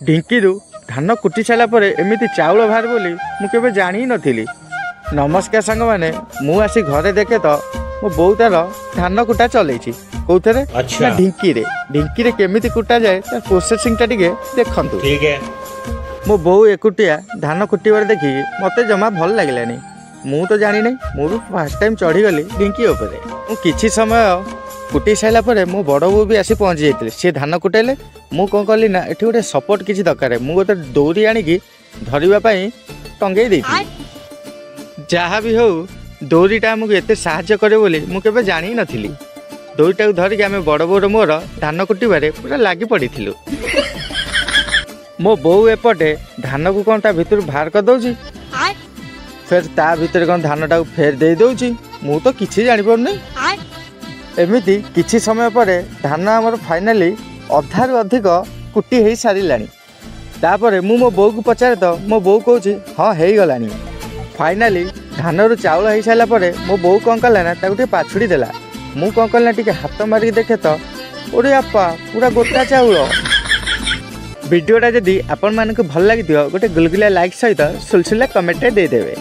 ଢିଙ୍କିରୁ ଧାନ କୁଟି ସାରିଲା ପରେ ଏମିତି ଚାଉଳ ବାହାରେ ବୋଲି ମୁଁ କେବେ ଜାଣି ନଥିଲି। ନମସ୍କାର ସାଙ୍ଗମାନେ, ମୁଁ ଆସି ଘରେ ଦେଖେ ତ ମୋ ବୋଉ ତାର ଧାନ କୁଟା ଚଲେଇଛି। କୋଉଥିରେ? ନା ଢିଙ୍କିରେ। ଢିଙ୍କିରେ କେମିତି କୁଟା ଯାଏ ତାର ପ୍ରୋସେସିଂଟା ଟିକେ ଦେଖନ୍ତୁ। ମୋ ବୋଉ ଏକୁଟିଆ ଧାନ କୁଟିବାର ଦେଖିକି ମୋତେ ଜମା ଭଲ ଲାଗିଲାନି। ମୁଁ ତ ଜାଣିନି, ମୁଁ ବି ଫାର୍ଷ୍ଟ ଟାଇମ୍ ଚଢ଼ିଗଲି ଢିଙ୍କି ଉପରେ। ମୁଁ କିଛି ସମୟ କୁଟି ସାରିଲା ପରେ ମୋ ବଡ଼ ବୋଉ ବି ଆସି ପହଞ୍ଚି ଯାଇଥିଲେ। ସିଏ ଧାନ କୁଟେଇଲେ। ମୁଁ କ'ଣ କଲି ନା, ଏଠି ଗୋଟେ ସପୋର୍ଟ କିଛି ଦରକାର, ମୁଁ ଗୋଟେ ଦଉଡ଼ି ଆଣିକି ଧରିବା ପାଇଁ ଟଙ୍ଗେଇ ଦେଇଥିଲି। ଯାହା ବି ହେଉ, ଦଉଡ଼ିଟା ଆମକୁ ଏତେ ସାହାଯ୍ୟ କରେ ବୋଲି ମୁଁ କେବେ ଜାଣି ନଥିଲି। ଦଉଡ଼ିଟାକୁ ଧରିକି ଆମେ ବଡ଼ ବୋଉର ମୋର ଧାନ କୁଟିବାରେ ପୁରା ଲାଗି ପଡ଼ିଥିଲୁ। ମୋ ବୋଉ ଏପଟେ ଧାନକୁ କ'ଣ ତା ଭିତରୁ ବାହାର କରିଦେଉଛି, ଫେର ତା ଭିତରେ କ'ଣ ଧାନଟାକୁ ଫେର ଦେଇଦେଉଛି। ମୁଁ ତ କିଛି ଜାଣିପାରୁନି। ଏମିତି କିଛି ସମୟ ପରେ ଧାନ ଆମର ଫାଇନାଲି ଅଧାରୁ ଅଧିକ କୁଟି ହେଇ ସାରିଲାଣି। ତାପରେ ମୁଁ ମୋ ବୋଉକୁ ପଚାରେ ତ ମୋ ବୋଉ କହୁଛି, ହଁ ହେଇଗଲାଣି। ଫାଇନାଲି ଧାନରୁ ଚାଉଳ ହେଇସାରିଲା ପରେ ମୋ ବୋଉ କ'ଣ କଲା ନା, ତାକୁ ଟିକେ ପାଛୁଡ଼ି ଦେଲା। ମୁଁ କ'ଣ କଲି ନା, ଟିକେ ହାତ ମାରିକି ଦେଖେ ତ ଓରେ ବାପା, ପୁରା ଗୋଟା ଚାଉଳ। ଭିଡ଼ିଓଟା ଯଦି ଆପଣମାନଙ୍କୁ ଭଲ ଲାଗିଥିବ, ଗୋଟେ ଗୁଲଗୁଲିଆ ଲାଇକ୍ ସହିତ ସୁଲସୁଲା କମେଣ୍ଟଟେ ଦେଇଦେବେ।